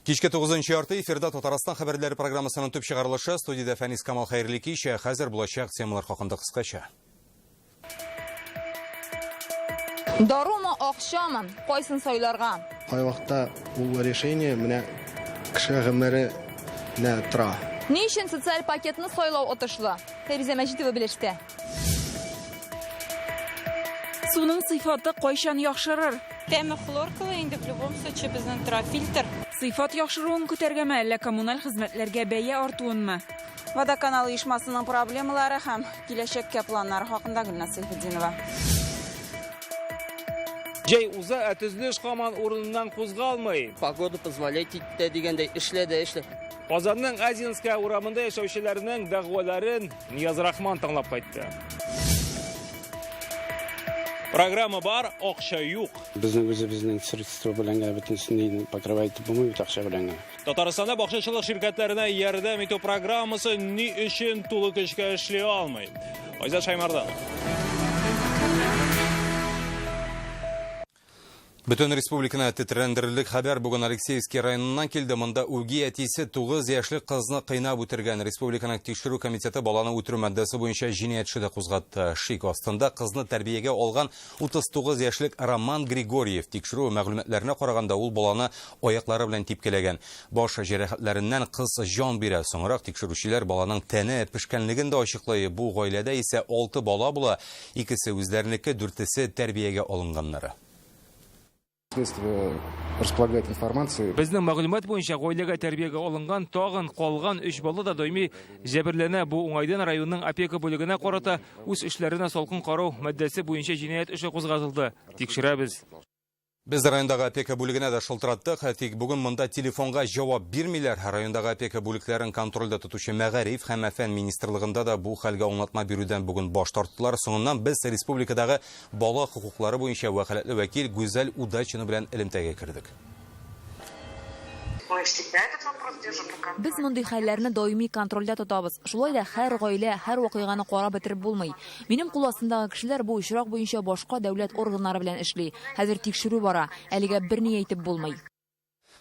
Кичке 9 ярты эфирда Татарстан хәбәрләре программасының төп чыгарылышы. Студиядә Фәнис Камал хәерле кич. Ә хәзер булачак темалар хакында кыскача. Дарумы, акчамы? Кайсын сайларга? Кайвакытта ул решение менә кеше гомеренә тора. Ни өчен социаль пакетны сайлау отышлы? Фәйрүзә Мәҗитова белеште. Суның сыйфаты кайчан яхшырыр? Тәме хлоркалы инде, в любом случае безнең тора фильтр. Сыйфат яхшыруын көтәргәме, әллә коммуналь хезмәтләргә бәя артуынмы? Водоканал оешмасының проблемалары һәм киләчәккә планнары хакында Гөлназ Сәйфетдинова. Җәй уза, ә төзелеш һаман урыныннан кузгалмый. Погода позволяет итә дигәндәй, эшлә дә эшлә. Казанның Азинская урамында яшәүчеләрнең дәгъваларын Нияз Рахман тыңлап кайтты. Программа бар, акча юк. Безнең үзебезнең средства белән генә бөтенесен покрывать итеп булмый бит акча белән генә. Татарстанда бакчачылык ширкәтләренә ярдәм итү программасы ни өчен тулы көчкә эшли алмый? Айзат Шаймарданов. Бөтен республиканы тетрәндерерлек хәбәр бүген Алексеевский районыннан килде. Монда үги әтисе 9 яшьлек кызны кыйнап үтергән. Республиканың тикшерү комитеты баланы үтерү маддәсе буенча җинаять эше дә кузгатты. Шик астында кызны тәрбиягә алган 39 яшьлек Роман Григорьев. Тикшерү мәгълүматларына караганда, ул баланы аяклары белән типкәләгән. Баш җәрәхәтләреннән кыз җан бирә. Соңрак тикшерүчеләр баланың тәне пешкәнлеген дә ачыклый. Бу гаиләдә исә 6 бала була. Икесе үзләренеке, дүртесе тәрбиягә алынганнары. Следствие располагает информацией. Безнең мәгълүмат буенча, гаиләгә тәрбиягә алынган тагын калган өч бала да даими җәберләнә. Бу уңайдан районның опека бүлегенә карата үз эшләренә салкын карау маддәсе буенча җинаять эше кузгатылды. Тикшерәбез. Без райондагы опека бүлегенә дә шылтыраттык, тик бүген монда телефонга җавап бирмиләр. Райондагы опека бүлекләрен контрольдә тотучы Мәгариф һәм фән министрлыгында да бу хәлгә аңлатма бирүдән бүген баш тарттылар. Соңыннан без республикадагы бала хокуклары буенча вәкаләтле вәкил Гүзәл Удачина белән элемтәгә кердек. Без мондый хәлләрне даими контрольдә тотабыз. Шулай да һәр гаилә, һәр вакыйганы карап бетереп булмый. Минем кул астындагы кешеләр бу очрак буенча башка дәүләт органнары белән эшли. Хәзер тикшерү бара. Әлегә берни әйтеп булмый.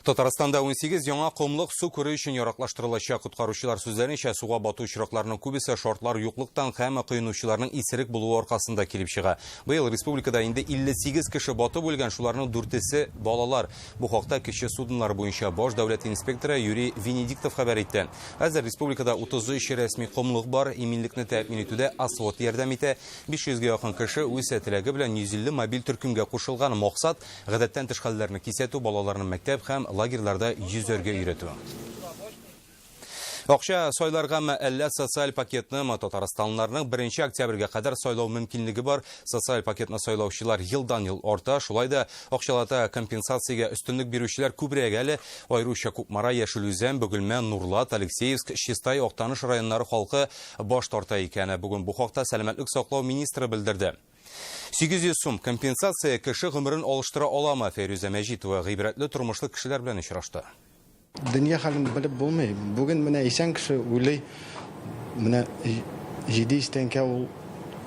Татарстанда 18 яңа комлык су күрү өчен яраклаштырылачак. Коткаручылар сүзләренчә, суга бату очракларының күбесе шартлар юклыктан һәм коенучыларның исерек булуы аркасында килеп чыга. Быел республикада инде 58 кеше батып үлгән, шуларның дүртесе балалар. Бу хакта кече суднолар буенча баш дәүләт инспекторы Юрий Венедиктов хәбәр итте. Хәзер республикада 33 рәсми комлык бар, иминлекне тәэмин итүдә АСВОД ярдәм итә. 500 гә якын кеше үз теләге белән 150 мобиль төркемгә кушылган. Максат, гадәттән тыш хәлләрне кисәтү, балаларны мәктәп һәм лагерьларда йөзәргә өйрәтү. Акча сайларгамы, әллә социаль пакетнымы? Татарстанлыларның 1 октябрьгә кадәр сайлау мөмкинлеге бар. Социаль пакетны сайлаучылар елдан-ел арта. Шулай да акчалата компенсациягә өстенлек бирүчеләр күбрәк әле. Аеруча Кукмара, Яшел Үзән, Бөгелмә, Нурлат, Алексеевск, Чистай, Актаныш районнары халкы баш тарта икән. Бүген бу хакта сәламәтлек саклау министры белдерде. 800 сум компенсация кеше гомерен алыштыра аламы? Фәйрүзә Мәҗитова гыйбрәтле тормышлы кешеләр белән очрашты. Дөнья хәлен белеп булмый. Бүген менә исән кеше уйлый, менә 700 тәңкә ул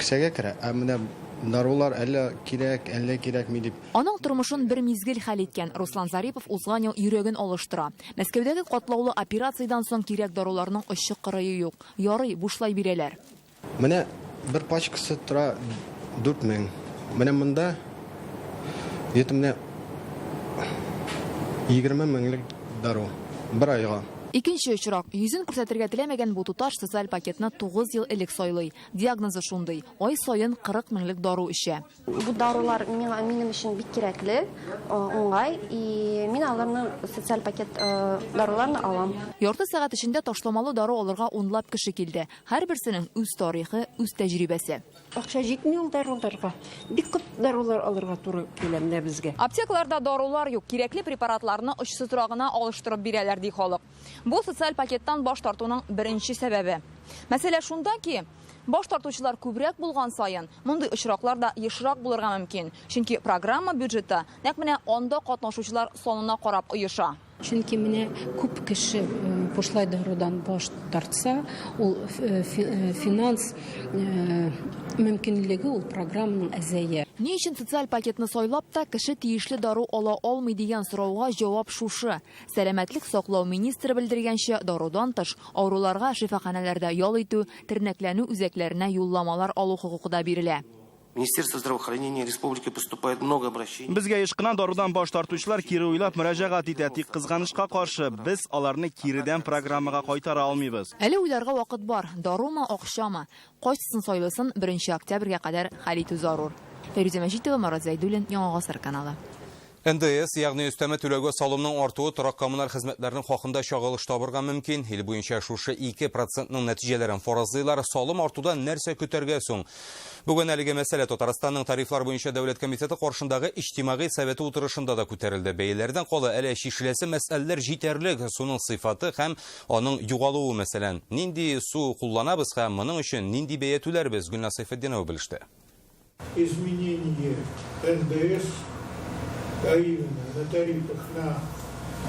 кесәгә керә, ә менә дарулар әллә кирәк, әллә кирәкми дип. Аның тормышын бер мизгел хәл иткән. Руслан Зарипов узган ел йөрәген алыштыра. Мәскәүдәге катлаулы операциядән соң кирәк даруларның очы-кырые юк. Ярый, бушлай бирәләр. Менә бер пачкасы тора 4000. Менә монда где-то менә 20 меңлек дару бер айга. Икенче очрак. Йөзен күрсәтергә теләмәгән бу туташ социаль пакетны 9 ел элек сайлый. Диагнозы шундый, ай саен 40 меңлек дару эчә. Бу дарулар миңа, минем өчен бик кирәкле, уңай, и мин аларны социаль пакет даруларны алам. Ярты сәгать эчендә ташламалы дару алырга унлап кеше килде. Һәрберсенең үз тарихы, үз тәҗрибәсе. Акча җитми ул даруларга. Бик күп дарулар алырга туры килә менә безгә. Аптекаларда дарулар юк, кирәкле препаратларны очсызрагына алыштырып бирәләр, ди халык. Бу социаль пакеттан баш тартуның беренче сәбәбе. Мәсьәлә шунда ки, баш тартучылар күбрәк булган саен, мондый очраклар да ешрак булырга мөмкин. Чөнки программа бюджеты нәкъ менә анда катнашучылар санына карап оеша. Чөнки менә күп кеше бушлай дарудан баш тартса, ул финанс мөмкинлеге ул программаның әзәя. Ни өчен социаль пакетны сайлап та кеше тиешле дару ала алмый дигән сорауга җавап шушы. Сәламәтлек саклау министры белдергәнчә, дарудан тыш, авыруларга шифаханәләрдә ял итү, тернәкләнү үзәкләренә юлламалар алу хокукы да бирелә. Министерство здравоохранения республики поступает много обращений. Безгә еш кына дарудан баш тартучылар кире уйлап мөрәҗәгать итә, тик кызганычка каршы, без аларны киредән программага кайтара алмыйбыз. Әле уйларга вакыт бар, дарумы, акчамы? Кайсысын сайлысын 1 октябрьгә кадәр хәл итү зарур. Фәрүзә Мәҗитова, Марат Зәйдуллин, Яңа Гасыр каналы. НДС, ягъни өстәмә түләүгә салымның артуы торак коммуналь хезмәтләрнең хакында чагылыш табырга мөмкин. Ил буенча шушы 2%-ның нәтиҗәләрен фаразлыйлар. Салым артудан нәрсә көтәргә соң? Бүген әлеге мәсьәлә Татарстанның тарифлар буенча дәүләт комитеты каршындагы иҗтимагый советы утырышында да күтәрелде. Бәяләрдән кала әле чишеләсе мәсьәләләр җитәрлек. Суның сыйфаты һәм аның югалуы, мәсәлән. Нинди су кулланабыз һәм моның өчен нинди бәя түләрбез? Гөлназ Сәйфетдинова белеште. Изменение НДС, а именно на тарифах на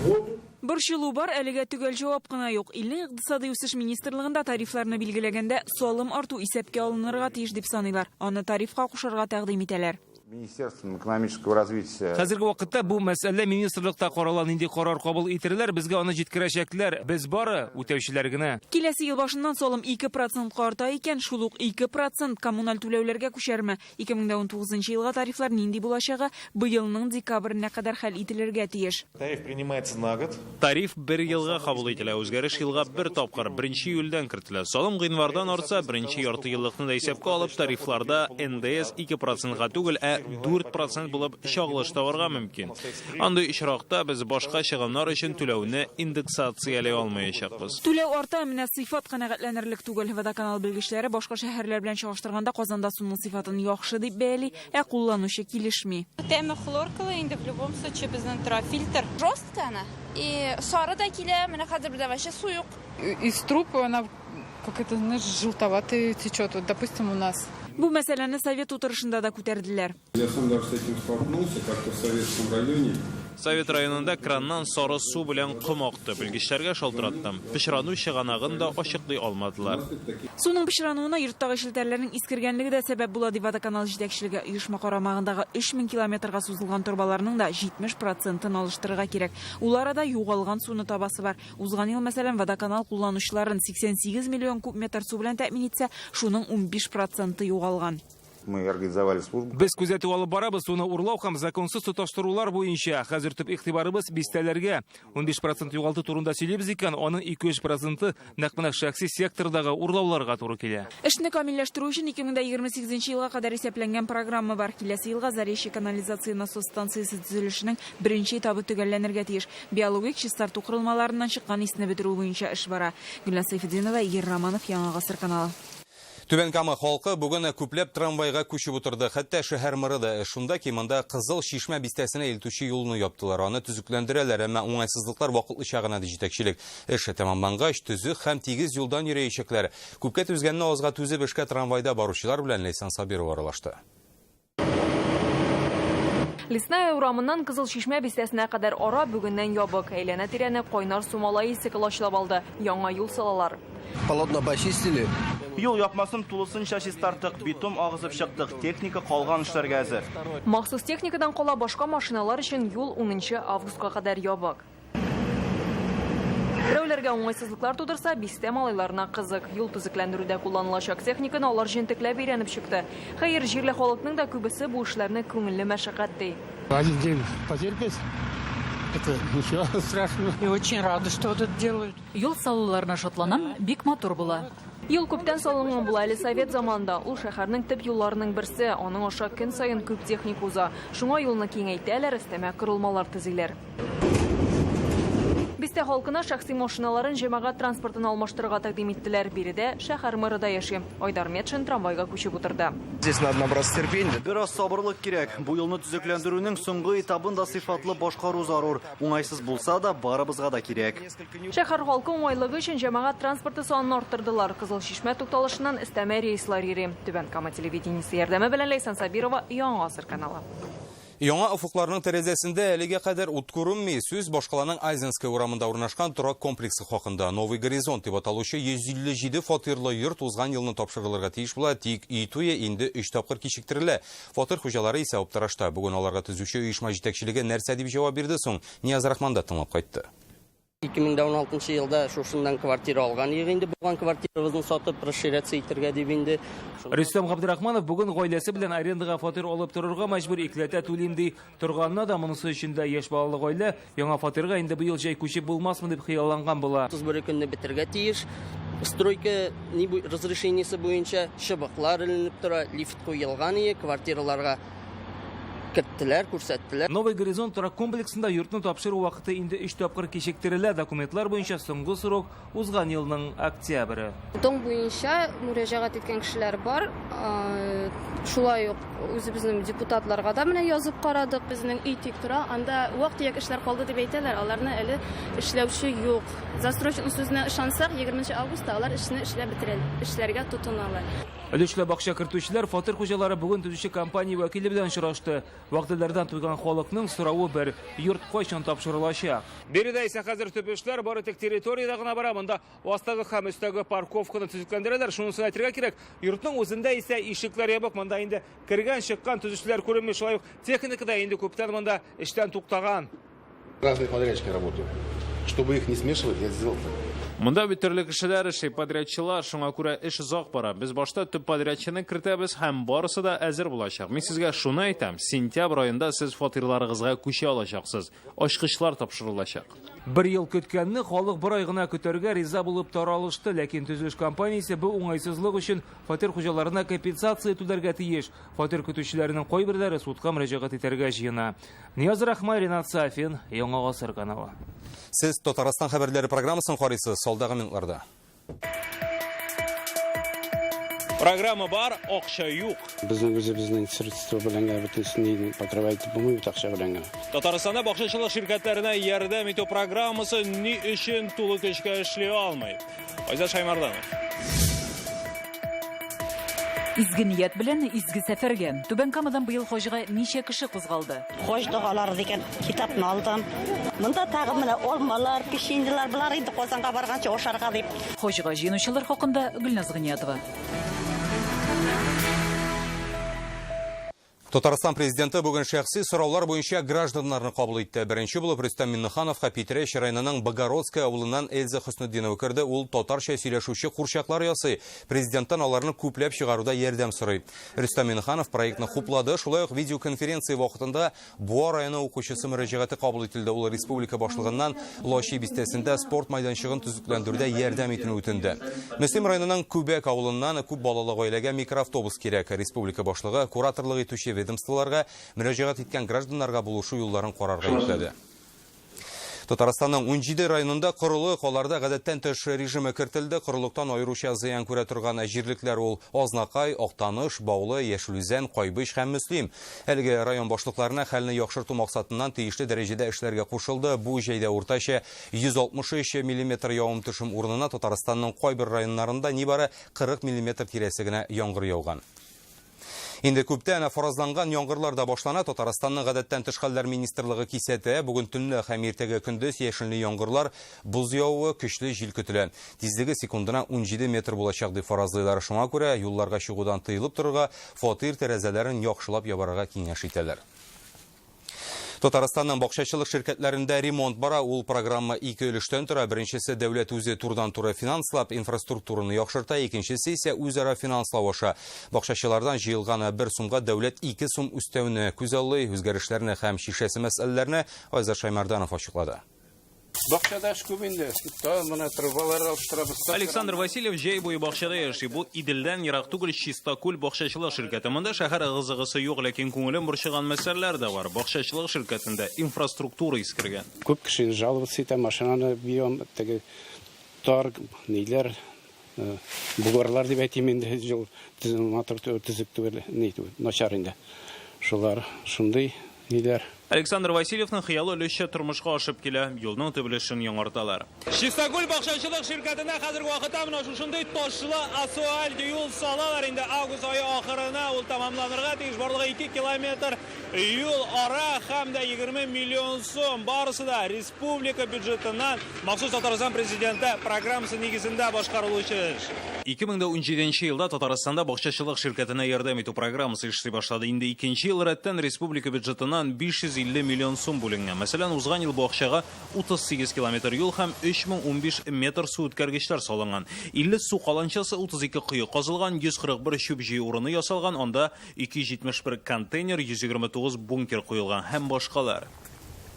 воду. Борчылу бар, әлегә төгәл җавап кына юк. Илнең икътисади үсеш министрлыгында тарифларны билгеләгәндә салым арту исәпкә алынырга тиеш дип саныйлар. Аны тарифка кушарга тәкъдим итәләр. Министерством экономического развития. Хәзерге вакытта бу мәсьәлә министрлыкта карала, нинди карар кабул итерләр, безгә аны җиткерәчәкләр. Без бары үтәүчеләр генә. Киләсе ел башыннан салым 2%-ка арта икән, шул ук 2% коммуналь түләүләргә күчәрме? 2019 елга тарифлар нинди булачагы быелның декабренә кадәр хәл ителергә тиеш. Тариф принимается на год. Тариф бер елга кабул ителә, үзгәреш елга бер тапкыр, 1 июльдән кертелә. Салым гыйнвардан артса, беренче ярты еллыкны да исәпкә алып, тарифларда НДС 2%-га түгел, ә 4% булып чагылыш табарга мөмкин. Андый очракта без башка чыгымнар өчен түләүне индексацияли алмаячакбыз. Түләү арта, менә сыйфат канәгатьләнерлек түгел. Водоканал белгечләре башка шәһәрләр белән чагыштырганда Казанда суның сыйфатын яхшы дип бәяли, ә кулланучы килешми. Тәме хлоркалы инде в любом случае безнең тора фильтр. Жесткая она. И сары да килә, менә хәзер бездә вообще су юк. Из труб она как-то, знаешь, желтоватый течет. Вот, допустим, у нас. Бу мәсьәләне совет утырышында да күтәрделәр. Я сам даже с этим столкнулся, как-то в Советском районе. Совет районында краннан сары су белән ком акты. Белгечләргә шалтыраттым. Пычрану чыганагын да ачыклый алмадылар. Суның пычрануына йорттагы челтәрләрнең искергәнлеге дә сәбәп була, дип водоканал җитәкчелеге. Оешма карамагындагы 3000 километрга сузылган торбаларның да 70%-ын алыштырырга кирәк. Ул арада югалган суны табасы бар. Узган ел, мәсәлән, водоканал кулланучыларын 88 миллион куб метр су белән тәэмин итсә, шуның 15%-ы югалган. Мы организовали службу. Без күзәтү алып барабыз, суны урлау һәм законсыз тоташтырулар буенча. Хәзер төп игътибарыбыз бистәләргә. 15% югалту турында сөйлибез икән, аның 2-3%-ы нәкъ менә шәхси сектордагы урлауларга туры килә. Эшне камилләштерү өчен 2028 елга кадәр исәпләнгән программа бар. Киләсе елга Заречье канализация насос станциясе төзелешенең беренче этабы төгәлләнергә тиеш. Биологик чистарту корылмаларыннан чыккан исне бетерү буенча эш бара. Гөлназ Сәйфетдинова, Игорь Романов, Яңа Гасыр каналы. Түбән Кама халкы бүген күпләп трамвайга күчеп утырды. Хәтта шәһәр мэры да шунда ки, монда Кызыл Чишмә бистәсенә илтүче юлны яптылар. Аны төзекләндерәләр, әмма уңайсызлыклар вакытлыча гына, ди җитәкчелек. Эш тәмамлангач, төзек һәм тигез юлдан йөрәячәкләр. Күпкә түзгәнне азга түзеп эшкә трамвайда баручылар белән Ләйсән Сабирова аралашты. Лесная урамыннан Кызыл Чишмә бистәсенә кадәр ара бүгеннән ябык. Әйләнә-тирәне кайнар сумала исе колачлап алды. Яңа юл салалар. Полотно почистили. Юл япмасын тулысынча чистарттык, битум агызып чыктык. Техника калган эшләргә әзер. Махсус техникадан кала башка машиналар өчен юл 10 августка кадәр ябык. Берәүләргә уңайсызлыклар тудырса, бистә малайларына кызык. Юл төзекләндерүдә кулланылачак техниканы алар җентекләп өйрәнеп чыкты. Хәер, җирле халыкның да күбесе бу эшләрне күңелле мәшәкать ди. Один день потерпеть, это ничего страшного. И очень рада, что это делают. Юл салуларына шатланам, бик матур була. Юл күптән салынган була, әле совет заманында. Ул шәһәрнең төп юлларының берсе. Аның аша көн саен күп техника уза. Шуңа юлны киңәйтәләр, өстәмә корылмалар төзиләр. Бистә халкына шәхси машиналарын җәмәгать транспортына алмаштырырга тәкъдим иттеләр. Биредә шәһәр мэры да яши. Айдар Метшин трамвайга күчеп утырды. Здесь надо набраться терпения. Бераз сабырлык кирәк. Бу юлны төзекләндерүнең соңгы этабын да сыйфатлы башкару зарур. Уңайсыз булса да, барыбызга да кирәк. Шәһәр халкы уңайлыгы өчен җәмәгать транспорты санын арттырдылар. Кызыл Чишмә тукталышыннан өстәмә рейслар йөри. Түбән Кама телевидениесе ярдәме белән Ләйсән Сабирова, Яңа Гасыр каналы. Яңа офыкларның тәрәзәсендә әлегә кадәр ут күренми. Сүз башкаланың Айзенская урамында урнашкан торак комплексы хакында. Новый горизонт дип аталучы 157 фатирлы йорт узган елны тапшырылырга тиеш була, тик өй туе инде өч тапкыр кичектерелә. Фатир хуҗалары исә аптырашта. Бүген аларга төзүче оешма җитәкчелеге нәрсә дип җавап бирде соң? Нияз Рахман да тыңлап кайтты. 2016 елда шушыннан квартира алган идек инде, булган квартирабызны сатып, расширяться итәргә дип инде. Рөстәм Габдрахманов бүген гаиләсе белән арендага фатир алып торырга мәҗбүр, икеләтә түлим ди. Торганына да монысы өчен дә яшь балалы гаилә яңа фатирга инде быел җәй күчеп булмасмы дип хыялланган була. 31 көнне бетерергә тиеш. Стройка ни разрешениесе буенча чыбыклар эленеп тора, лифт куелган ие, квартираларга керттеләр, күрсәттеләр. Новый горизонт торак комплексында йортны тапшыру вакыты инде өч тапкыр кичектерелә. Документлар буенча соңгы срок узган елның октябре. Дом буенча мөрәҗәгать иткән кешеләр бар. Шулай ук үзебезнең депутатларга да менә язып карадык. Безнең өй тик тора, анда вак-төяк эшләр калды дип әйтәләр, аларны әле эшләүче юк. Застройщикның сүзенә ышансак, 20 августта алар эшне эшләп бетерә, эшләргә тотыналар. Өлешләп акча кертүчеләр, фатир хуҗалары бүген төзүче компания вәкиле белән очрашты. Вәгъдәләрдән туйган халыкның соравы бер, йорт кайчан тапшырылачак? Биредә исә хәзер төп эшләр бары тик территориядә гына бара. Монда астагы һәм өстәге парковканы төзекләндерәләр. Шунысын әйтергә кирәк, йортның үзендә исә ишекләр ябык. Монда инде кергән-чыккан төзүчеләр күренми. Шулай ук техника да инде күптән монда эштән туктаган. Разные подрядчики работают. Чтобы их не смешивать, я сделал так. Монда бит төрле кешеләр эшли, подрядчылар, шуңа күрә эш озак бара. Без башта төп подрядчыны кертәбез һәм барысы да әзер булачак. Мин сезгә шуны әйтәм, сентябрь аенда сез фатирларыгызга күчә алачаксыз. Ачкычлар тапшырылачак. Бер ел көткәнне халык бер ай гына көтәргә риза булып таралышты, ләкин төзелеш компаниясе бу уңайсызлык өчен фатир хуҗаларына компенсация түләргә тиеш. Фатир көтүчеләрнең кайберләре судка мөрәҗәгать итәргә җыена. Нияз Рахмай, Ринат Сафин, Яңа Гасыр каналы. Сез Татарстан хәбәрләре программасын карыйсыз, алдагы минутларда. Программа бар, акча юк. Безнең үзебезнең средства белән генә бөтенесен покрывать итеп булмый бит акча белән генә. Татарстанда бакчачылык ширкәтләренә ярдәм итү программасы ни өчен тулы көчкә эшли алмый? Айзат Шаймарданов. Изге ният белән изге сәфәргә. Түбән Камадан быел хаҗга ничә кеше кузгалды? Хаҗ догалары дигән китапны алдым. Монда тагы менә алмалар, печеньелар, болар инде Казанга барганчы ашарга дип. Хаҗга җыенучылар хакында Гөлназ Гыниятова. Татарстан президенты бүген шәхси сораулар буенча гражданнарны кабул итте. Беренче булып Рөстәм Миңнехановка Питрәч районының Богородское авылыннан Эльза Хөснетдинова керде. Ул татарча сөйләшүче курчаклар ясый. Президенттан аларны күпләп чыгаруда ярдәм сорый. Рөстәм Миңнеханов проектны хуплады. Шулай ук видеоконференция вакытында Буа районы укучысы мөрәҗәгате кабул ителде. Ул республика башлыгыннан Лачи бистәсендә спорт майданчыгын төзекләндерүдә ярдәм итүне үтенде. Мөслим районының Күбәк авылыннан күп балалы гаиләгә микроавтобус кирәк. Республика башлыгы кураторлык итүче ведомстволарга мөрәҗәгать иткән гражданнарга булышу юлларын карарга йөкләде. Татарстанның 17 районында корылык, аларда гадәттән тыш режимы кертелде. Корылыктан аеруча зыян күрә торган җирлекләр ул Азнакай, Актаныш, Баулы, Яшел Үзән, Кайбыч һәм Мөслим. Әлеге район башлыкларына хәлне яхшырту максатыннан тиешле дәрәҗәдә эшләргә кушылды. Бу җәйдә уртача 163 миллиметр явым-төшем урынына Татарстанның кайбер районнарында нибары 40 миллиметр тирәсе генә яңгыр яуган. Инде күптән фаразланган яңгырлар да башлана. Татарстанның гадәттән тыш хәлләр министрлыгы кисәтә. Бүген төнлә һәм иртәгә көндез яшенле яңгырлар, боз явуы, көчле җил көтелә. Тизлеге секундына 17 метр булачак дип фаразлыйлар. Шуңа күрә юлларга чыгудан тыелып торырга, фатир тәрәзәләрен яхшылап ябарга киңәш итәләр. Татарстанның бакчачылык ширкәтләрендә ремонт бара. Ул программа ике өлештән тора. Беренчесе дәүләт үзе турыдан-туры финанслап инфраструктураны яхшырта, икенчесе исә үзара финанслау аша. Бакчачылардан җыелган бер сумга дәүләт 2 сум өстәүне күзаллый. Үзгәрешләрне һәм чишәсе мәсьәләләрне Айзат Шаймарданов ачыклады. Бакчада эш күп инде. Тагын менә трубалар алыштырабыз. Александр Васильев җәй буе бакчада яши. Бу Иделдән ерак түгел Чистакүл бакчачылык ширкәте. Монда шәһәр ыгы-зыгысы юк, ләкин күңелен борчыган мәсьәләләр дә бар. Бакчачылык ширкәтендә инфраструктура искергән. Күп кеше жаловаться итә, машинаны бьем, теге тар ниләр, бугорлар дип әйтим инде, юл матур төзек түгел, ни түгел, начар инде. Шулар шундый ниләр. Александр Васильевның хыялы өлешчә тормышка ашып килә, юлның төп өлешен яңарталар. Чистокүл бакчачылык ширкәтендә хәзерге вакытта менә шушындый ташлы асфальт юл салалар. Инде август ае ахырына ул тәмамланырга тиеш. Барлыгы 2 километр юл ара һәм дә 20 миллион сум. Барысы да республика бюджетыннан махсус Татарстан Президенты программасы нигезендә башкарылучы эш. 2017 елда Татарстанда бакчачылык ширкәтенә ярдәм итү программасы эшли башлады. Инде икенче ел рәттән республика бюджетыннан 550 миллион сум бүленгән. Мәсәлән, узган ел бу акчага 38 километр юл һәм 3015 метр су үткәргечләр салынган. 50 су каланчасы, 32 кое казылган, 141 чүп җыю урыны ясалган, анда 271 контейнер, 129 бункер куелган һәм башкалар.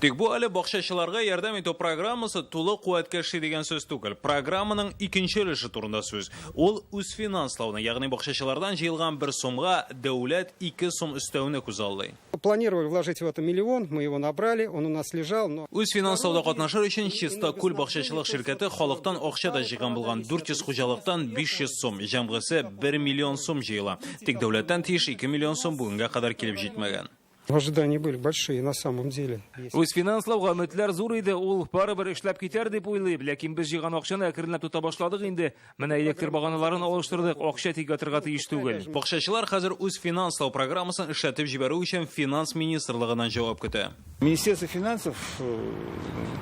Тик бу әле бакчачыларга ярдәм итү программасы тулы куәткә эшли дигән сүз түгел. Программаның икенче өлеше турында сүз. Ул үзфинанслауны, ягъни бакчачылардан җыелган бер сумга дәүләт ике сум өстәүне күзаллый. Планировали вложить в это миллион, мы его набрали, он у нас лежал, но... Үзфинанслауда катнашыр өчен Чиста күл бакчачылык ширкәте халыктан акча да җыйган булган. 400 хуҗалыктан 500 сум, җәмгысе 1 миллион сум җыела. Тик дәүләттән тиеш 2 миллион сум бүгенгә кадәр килеп җитмәгән. Ожидания были большие на самом деле. Үзфинанслауга өметләр зур иде, ул барыбер эшләп китәр дип уйлыйм, ләкин без җыйган акчаны әкренләп тота башладык инде. Менә электр баганаларын алыштырдык, акча тик ятырга тиеш түгел. Бакчачылар хәзер үзфинанслау программасын эшләтеп җибәрү өчен финанс министрлыгыннан җавап көтә. Министерство финансов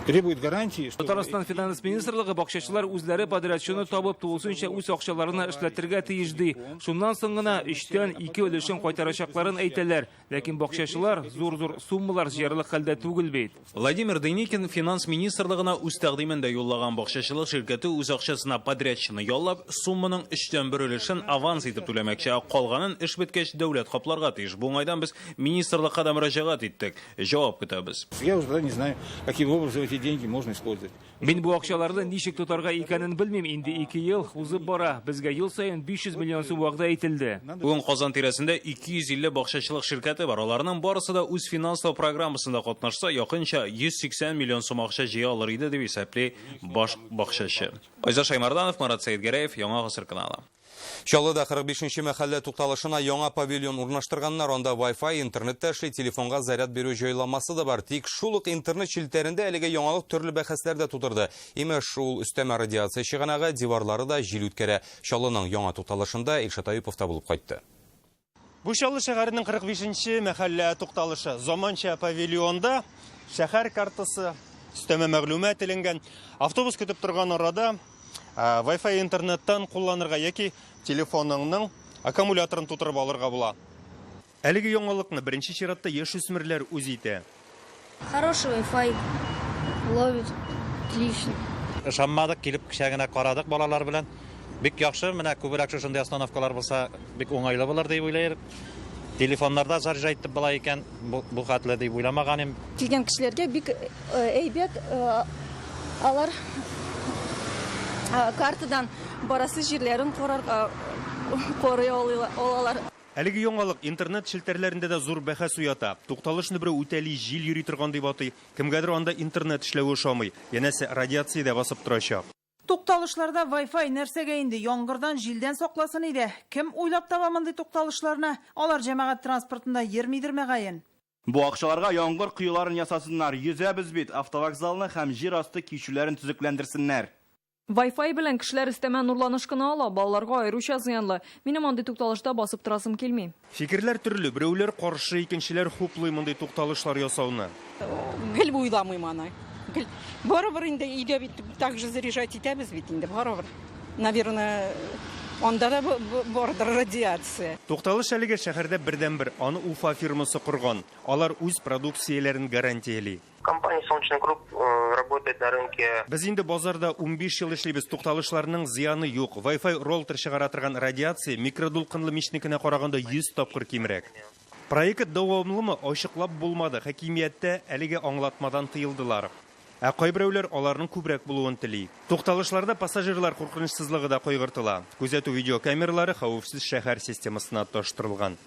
требует гарантии, что Татарстан финанс министрлыгы бакчачылар үзләре подрядчыны табып, тулысынча үз акчаларына эшләтергә тиеш ди. Шуннан соң гына өчтән ике өлешен кайтарачакларын әйтәләр. Ләкин бакчачылар зур-зур суммалар җыярлык хәлдә түгел бит. Владимир Деникин финанс министрлыгына үз тәкъдимен дә юллаган. Бакчачылык ширкәте үз акчасына подрядчыны яллап, сумманың өчтән бер өлешен аванс итеп түләмәкче, ә калганын эш беткәч дәүләт капларга тиеш. Бу уңайдан без министрлыкка да мөрәҗәгать иттек. Җавап көтәбез. Я уже не знаю, каким образом эти деньги можно использовать. Мин бу акчаларны ничек тотарга икәнен белмим, инде ике ел узып бара. Безгә ел саен 500 миллион сум вәгъдә ителде. Бүген Казан тирәсендә 250 бакчачылык ширкәте бар. Аларның барысы да үзфинанслау программасында катнашса, якынча 180 миллион сум акча җыя алыр иде, дип исәпли баш бакчачы. Айзат Шаймарданов, Марат Сәетгәрәев, Яңа Гасыр каналы. Чаллыда 45 нче мәхәллә тукталышына яңа павильон урнаштырганнар. Анда Wi-Fi, интернет та эшли, телефонга заряд бирү җайланмасы да бар. Тик шул ук интернет челтәрендә әлеге яңалык төрле бәхәсләр дә тудырды. Имеш, ул өстәмә радиация чыганагы, диварлары да җил үткәрә. Чаллының яңа тукталышында Илшат Аюпов та булып кайтты. Бу Чаллы шәһәренең 45 нче мәхәллә тукталышы. Заманча павильонда шәһәр картасы, өстәмә мәгълүмат эленгән. Автобус көтеп торган арада Wi-Fi интернеттан кулланырга яки телефоныңның аккумуляторын тутырып алырга була. Әлеге яңалыкны беренче чиратта яшүсмерләр үз итә. Хороший Wi-Fi, ловит отлично. Ышанмадык, килеп кичә генә карадык балалар белән. Бик яхшы, менә күбрәк шушындый остановкалар булса, бик уңайлы булыр дип уйлыйм. Телефоннарда заряжать итеп була икән, бу хәтле дип уйламаган идем. Килгән кешеләргә бик әйбәт, алар картадан барасы җирләрен карарга карый алалар. Әлеге яңалык интернет челтәрләрендә дә зур бәхәс уята. Тукталышны берәү үтәли җил йөри торган дип атый. Кемгәдер анда интернет эшләве ошамый. Янәсе, радиация дә басып торачак. Тукталышларда Wi-Fi нәрсәгә инде? Яңгырдан, җилдән сакласын иде. Кем уйлап таба мондый тукталышларны? Алар җәмәгать транспортында йөрмидер мөгаен. Бу акчаларга яңгыр коеларын ясасыннар. Йөзәбез бит, автовокзалны һәм җир асты кичүләрен төзекләндерсеннәр. Wi-Fi белән кешеләр өстәмә нурланыш кына ала, балаларга аеруча зыянлы. Минем андый тукталышта басып торасым килми. Фикерләр төрле, берәүләр каршы, икенчеләр хуплый мондый тукталышлар ясауны. Гел уйламыйм аны. Гел. Барыбер инде өйдә бит так же заряжать итәбез бит инде, барыбер. Наверное, анда да бардыр радиация. Тукталыш әлеге шәһәрдә бердәнбер, аны Уфа фирмасы корган. Алар үз продукцияләрен гарантияли. Компания Солнечный круг работает на рынке. Без инде базарда 15 ел эшлибез. Тукталышларның зыяны юк. Wi-Fi роутер чыгара торган радиация микродулкынлы мичнекенә караганда 100 тапкыр кимрәк. Проект дәвамлымы ачыклап булмады. Хакимияттә әлеге аңлатмадан тыелдылар. Ә кайберәүләр аларның күбрәк булуын тели. Тукталышларда пассажирлар куркынычсызлыгы да кайгыртыла. Күзәтү видеокамералары хәвефсез шәһәр системасына тоташтырылган.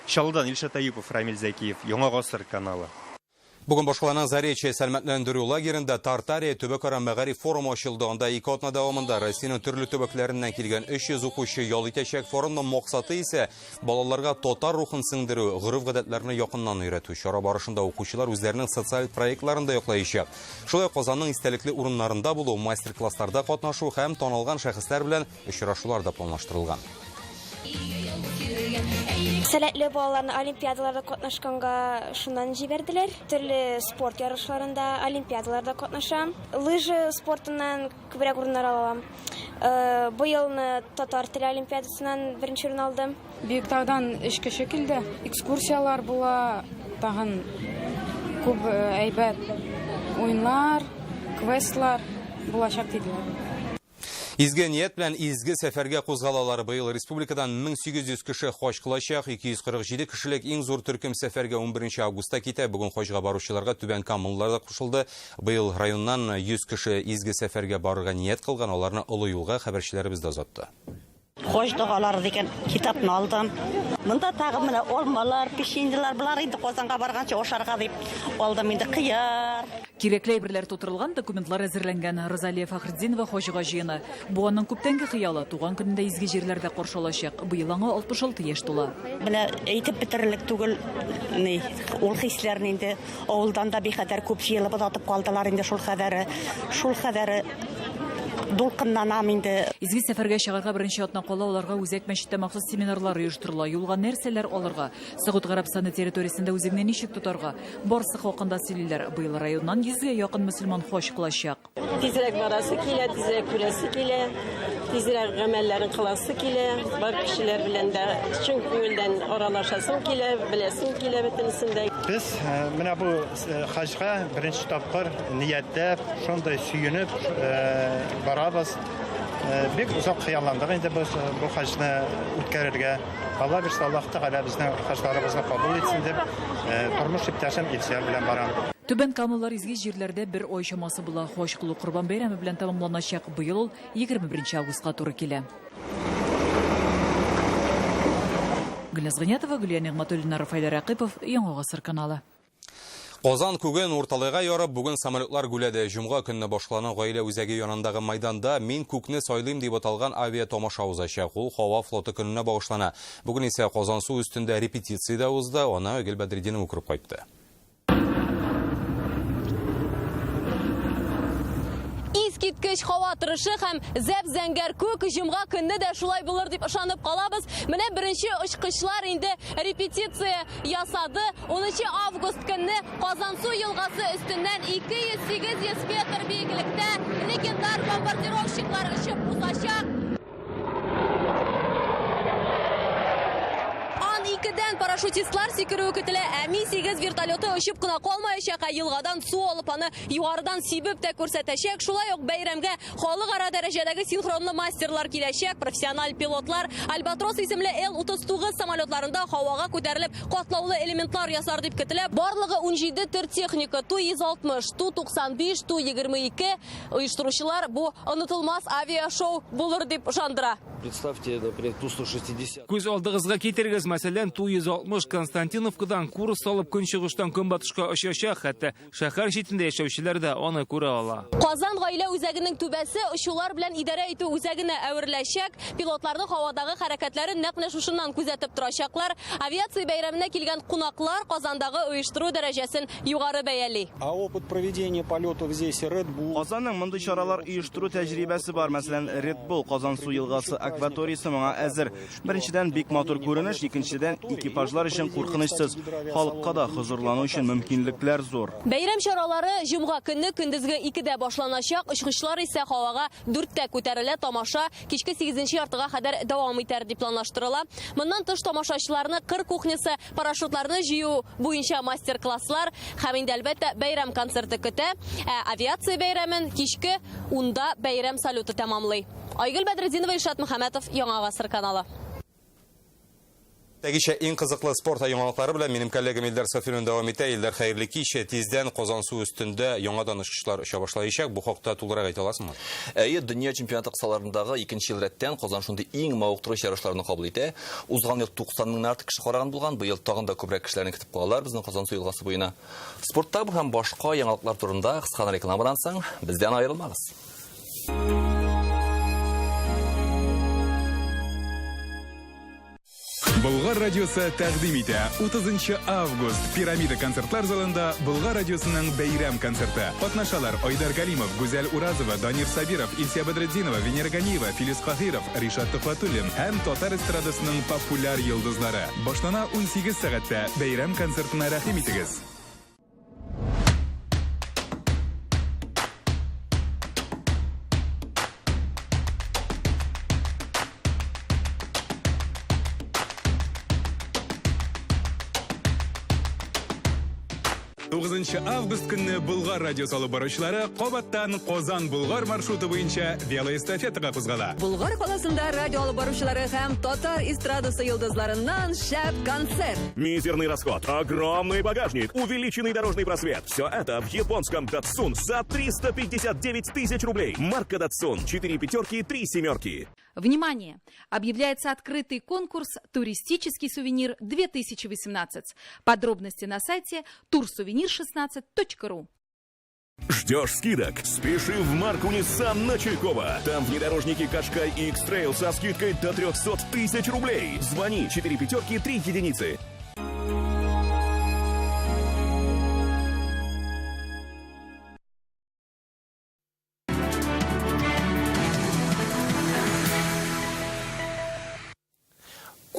Чаллыдан Илшат Аюпов, Рамиль Зәкиев, Яңа Гасыр каналы. Бүген башкаланың Заречье сәламәтләндерү лагеренда Тартария төбәкара мәгариф форумы ачылды. Анда ике атна дәвамында Россиянең төрле төбәкләреннән килгән 300 укучы ял итәчәк. Форумның максаты исә балаларга татар рухын сеңдерү, гореф-гадәтләрне якыннан өйрәтү. Чара барышында укучылар үзләренең социаль проектларын да яклаячак. Шулай ук Казанның истәлекле урыннарында булу, мастер-классларда катнашу һәм танылган шәхесләр белән очрашулар да планлаштырылган. Сәләтле балаларны олимпиадаларда катнашканга шуннан җибәрделәр. Төрле спорт ярышларында, олимпиадаларда катнашам. Лыжа спортыннан күбрәк урыннар алам. Э, бу елны татар теле олимпиадасыннан беренче урын алдым. Биектаудан өч кеше килде. Экскурсияләр була, тагын күп э, әйбәт уеннар, квестлар булачак диделәр. Изге ният белән изге сәфәргә кузгалалар. Быел республикадан 1800 кеше хаҗ кылачак. 247 кешелек иң зур төркем сәфәргә 11 августта китә. Бүген хаҗга баручыларга Түбән Камалылар да кушылды. Быел районнан 100 кеше изге сәфәргә барырга ният кылган. Аларны олы юлга хәбәрчеләребез дә озатты. Хаҗ догалары дигән китапны алдым. Монда тагы менә алмалар, печеньелар, болар инде Казанга барганчы ашарга дип алдым инде кыяр. Кирәкле әйберләр тутырылган документлар әзерләнгән. Розалия Фәхретдинова хаҗга җыена. Бу аның күптәнге хыялы, туган көнен дә изге җирләрдә каршы алачак. Быел аңа 66 яшь тула. Менә әйтеп бетерерлек түгел, ни, ул хисләрне инде авылдан да бихәтәр күп җыелып озатып калдылар инде шул хәдәре, шул хәдәре дулкынланам инде. Изге сәфәргә чыгарга беренче атна кала аларга үзәк мәчеттә махсус семинарлар оештырыла. Юлга нәрсәләр алырга? Согуд Гарәбстаны территориясендә үзеңне ничек тотарга? Барсы хакында сөйлиләр. Быел районнан йөзгә якын мөселман хаҗ кылачак. Тизрәк барасы килә, тизрәк күрәсе килә, тизрәк гамәлләрен кыласы килә. Бар кешеләр белән дә чын күңелдән аралашасым килә, беләсем килә бөтенесен дә. Без э, менә бу э, хаҗга беренче тапкыр ниятләп, шундый сөенеп э, барабыз. Бик озак хыялландык инде без бу хаҗны үткәрергә. Алла бирсә, Аллаһ Тәгалә безнең хаҗларыбызны кабул итсен дип, э, тормыш иптәшем Илсөяр белән барам. Түбән Камалылар изге җирләрдә бер ай чамасы була. Хаҗ кылу Корбан бәйрәме белән тәмамланачак. Быел ул 21 августка туры килә. Гөлназ Гыйниятова, Гөлия Нигъмәтуллина, Рафаэль Рәкыйпов, Яңа гасыр каналы. Казан күген урталайга ярып, бүген самолетлар гүләде. Җомга көнне башкаланың гаилә үзәге янындагы майданда Мин күкне сайлыйм дип аталган авиатамаша узачак. Ул һава флоты көненә багышлана. Бүген исә Казансу өстендә репетиция дә узды. Аны Гөл Бәдретдинова күреп кайтты. Искиткеч һава торышы һәм зәп-зәңгәр күк җомга көнне дә шулай булыр дип ышанып калабыз. Менә беренче очкычлар инде репетиция ясады. 10 август көнне Казансу елгасы өстеннән 200-800 метр биеклектә легендар бомбардировщиклар очып узачак. Ан-2дән парашютистлар сикерүе көтелә, ә Ми-8 вертолеты очып кына калмаячак, ә елгадан су алып аны югарыдан сибеп тә күрсәтәчәк. Шулай ук бәйрәмгә Халыкара дәрәҗәдәге синхронлы мастерлар киләчәк, профессиональ пилотлар Альбатрос исемле Л-39 самолетларында һавага күтәрелеп катлаулы элементлар ясар дип көтелә. Барлыгы 17 төр техника, Ту-160, Ту-95, Ту-22. Оештыручылар бу онытылмас авиашоу булыр дип ышандыра. Представьте, например, Ту-160. Күз алдыгызга китерегез, мәсәлән, Ту-160 Константиновкадан курс алып көнчыгыштан көнбатышка очачак, хәтта Шәһәр читендә яшәүчеләр дә аны күрә ала. Казан гаилә үзәгенең түбәсе очулар белән идарә итү үзәгенә әвереләчәк. Пилотларның һавадагы хәрәкәтләрен нәкъ менә шушыннан күзәтеп торачаклар. Авиация бәйрәменә килгән кунаклар Казандагы оештыру дәрәҗәсен югары бәяли. А опыт проведения полетов здесь Red Bull. Казанның мондый чаралар оештыру тәҗрибәсе бар. Мәсәлән, Red Bull Казансу елгасы акваториясе моңа әзер. Беренчедән, бик матур күренеш, икенчедән, экипажлар өчен куркынычсыз. Халыкка да хозурлану өчен мөмкинлекләр зур. Бәйрәм чаралары җомга көнне көндезге икедә башланачак, очкычлар исә һавага дүрттә күтәрелә. Тамаша кичке сигезенче яртыга кадәр дәвам итәр дип планлаштырыла. Моннан тыш тамашачыларны кыр кухнясы, парашютларны җыю буенча мастер-класслар һәм инде, әлбәттә, бәйрәм концерты көтә. Ә авиация бәйрәмен кичке унда бәйрәм салюты тәмамлый. Айгөл Бәдретдинова, Илшат Мөхәммәтов, Яңа Гасыр каналы. Тәгичә иң кызыклы спорт яңалыклары белән минем коллегам Илдар Сафиуллин дәвам итә. Илдар, хәерле кич. Тиздән Казансу өстендә яңадан очкычлар оча башлаячак. Бу хакта тулырак әйтә аласыңмы? Әйе, дөнья чемпионаты кысаларындагы икенче ел рәттән Казан шундый иң мавыктыргыч ярышларны кабул итә. Узган ел 90 меңнән артык кеше караган булган, быел тагын да күбрәк кешеләрне көтеп калалар безнең Казансу елгасы буена. Спортта бу һәм башка яңалыклар турында кыска рекламадан соң бездән аерылмагыз. Болгар радиосы тәкъдим итә. 30 август Пирамида концертлар залында Болгар радиосының бәйрәм концерты. Катнашалар Айдар Галимов, Гүзәл Уразова, Данир Сабиров, Илсия Бәдретдинова, Венера Ганиева, Филүс Каһиров, Ришат Төхвәтуллин һәм татар эстрадасының популяр йолдызлары. Башлана 18 сәгатьтә. Бәйрәм концертына рәхим итегез. Тугызынчы август көнне Болгар радиосы алып баручылары кабаттан Казан-Болгар маршруты буенча велоэстафетага кузгала. Болгар каласында радио алып баручылары һәм татар эстрадасы йолдызларыннан шәп концерт. Мизерный расход, огромный багажник, увеличенный дорожный просвет. Все это в японском Datsun за 359 тысяч рублей. Марка Datsun. 4 пятерки, 3 семерки. Внимание! Объявляется открытый конкурс «Туристический сувенир 2018». Подробности на сайте турсувенир16.ру. Ждешь скидок? Спеши в марку Nissan на Чуйкова. Там внедорожники Кашкай и X-Trail со скидкой до 300 тысяч рублей. Звони 4 пятерки 3 единицы.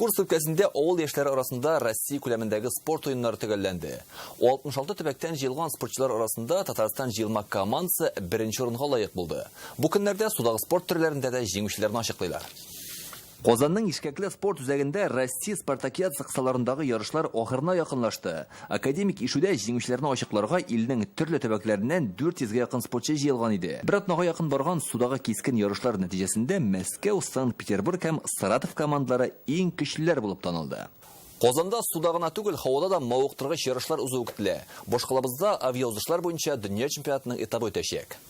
Курск өлкәсендә авыл яшьләре арасында Россия күләмендәге спорт уеннары төгәлләнде. 66 төбәктән җыелган спортчылар арасында Татарстан җыелма командасы беренче урынга лаек булды. Бу көннәрдә судагы спорт төрләрендә дә җиңүчеләрне ачыклыйлар. Казанның Ишкәкле спорт үзәгендә Россия спартакиадасы кысаларындагы ярышлар ахырына якынлашты. Академик ишүдә җиңүчеләрне ачыкларга илнең төрле төбәкләреннән 400 гә якын спортчы җыелган иде. Бер атнага якын барган судагы кискен ярышлар нәтиҗәсендә Мәскәү, Санкт-Петербург һәм Саратов командалары иң көчлеләр булып танылды. Казанда суда гына түгел, һавада да мавыктыргыч ярышлар узуы көтелә. Башкалабызда авиаузышлар буенча дөнья чемпионатының этабы үтәчәк.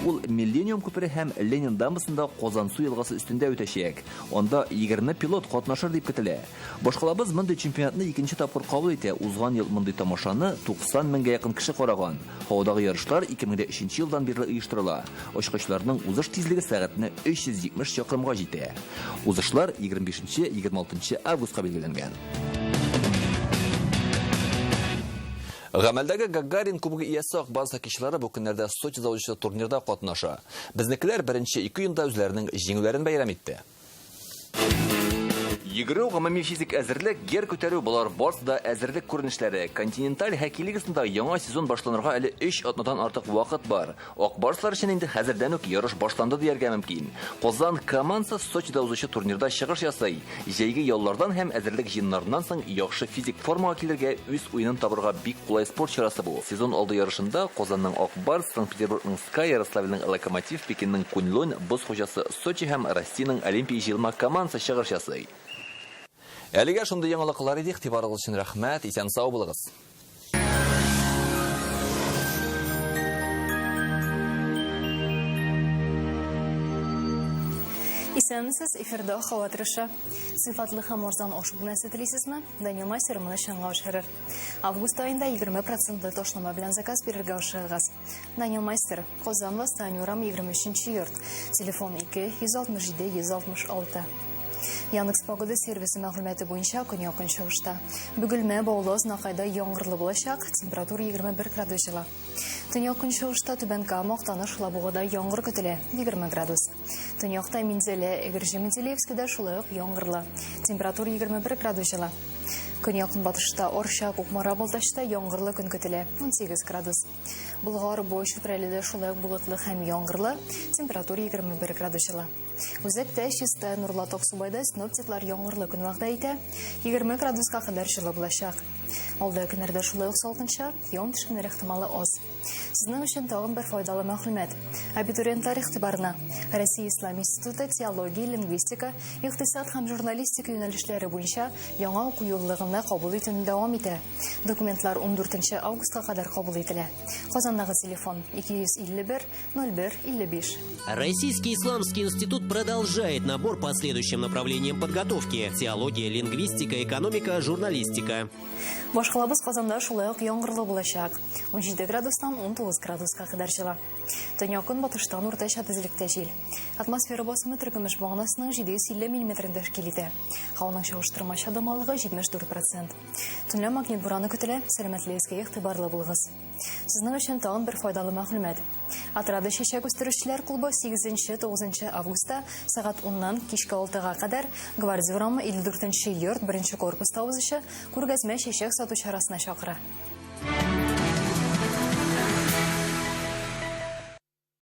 Ул Миллениум күпере һәм Ленин дамбасында Казансу елгасы өстендә үтәчәк. Анда 20 пилот катнашыр дип көтелә. Башкалабыз мондый чемпионатны икенче тапкыр кабул итә. Узган ел мондый тамашаны 90 меңгә якын кеше караган. Һавадагы ярышлар 2003 елдан бирле оештырыла. Очкычларның узыш тизлеге сәгатенә 370 чакрымга җитә. Узышлар 25-26 августка билгеләнгән. Гамәлдәге Гагарин кубогы иясе Ак Барс хоккейчылары бу көннәрдә Сочида узучы турнирда катнаша. Безнекеләр беренче ике уенда үзләренең җиңүләрен бәйрәм итте. Йөгерү, гомуми физик әзерлек, гер күтәрү, болар барысы да әзерлек күренешләре. Континенталь хоккей лигасында яңа сезон башланырга әле өч атнадан артык вакыт бар. Ак барслар өчен инде хәзердән үк ярыш башланды дияргә мөмкин. Казан командасы Сочида узучы турнирда чыгыш ясый. Җәйге яллардан һәм әзерлек җыеннарыннан соң яхшы физик формага килергә, үз уенын табырга бик кулай спорт чарасы бу. Сезон алды ярышында Казанның Ак Барс, Санкт-Петербургның Ска, Ярославльнең Локомотив, Пекинның Куньлунь, боз хуҗасы Сочи һәм Россиянең Олимпия җыелма командасы чыгыш ясый. Әлегә шундый яңалыклар иде. Игътибарыгыз өчен рәхмәт. Исән-сау булыгыз. Исәнмесез, эфирда һава торышы. Сыйфатлы һәм арзан аш бүлмәсе телисезме? Данил Мастер моны чынга ашырыр. Август аенда 20 процентлы ташлама белән заказ бирергә ашыгыгыз. Данил Мастер, Казан Восстание урам 23 йорт. Телефон 2 167 166. Яндекс Погода сервисы мәгълүматы буенча көньяк-көнчыгышта. Бөгелмә, Баулы, Азнакайда яңгырлы булачак, температура 21 градус җылы. Төньяк-көнчыгышта Түбән Кама, Актаныш, Алабугада яңгыр көтелә, 20 градус. Төньякта Минзәлә, Әгерҗе, Менделеевскида шулай ук яңгырлы. Температура 21 градус җылы. Көньяк-көнбатышта Арча, Кукмара, Балтачта яңгырлы көн көтелә, 18 градус. Болгар, Буа, Чүпрәледә шулай ук болытлы һәм яңгырлы, температура 21 градус җылы. Үзәктә, Чистай, Нурлат, Аксубайда синоптиклар яңгырлы көн вәгъдә итә, 20 градуска кадәр җылы булачак. Алда көннәрдә шулай ук салкынча, явым-төшемнәр ихтималы аз. Сезнең өчен тагын бер файдалы мәгълүмат. Абитуриентлар игътибарына. Россия Ислам институты теология, лингвистика, икътисад һәм журналистика юнәлешләре буенча яңа уку юллыгында кабул итүне дәвам итә. Документлар 14 августка кадәр кабул ителә. Казандагы телефон 251 01 55. Российский исламский институт продолжает набор по следующим направлениям подготовки. Теология, лингвистика, экономика, журналистика. Башкалабыз Казанда шулай ук яңгырлы булачак. 17 градустан 19 градуска кадәр җылы. Төньяк көнбатыштан уртача тизлектә җил. Атмосфера басымы теркемеш баганасының 750 миллиметрын тәшкил итә. Һаваның чагыштырмача дымлылыгы 74%. Төнлә магнит бураны көтелә, сәламәтлегегезгә игътибарлы булыгыз. Сезнең өчен тагын бер файдалы мәгълүмат. Отрада чәчәк үстерүчеләр клубы 8-9 августта сәгать 10-нан кичке 6-га кадәр Гвардия урамы 54 йорт 1 корпуста узучы күргәзмә чәчәк сату чарасына чакыра.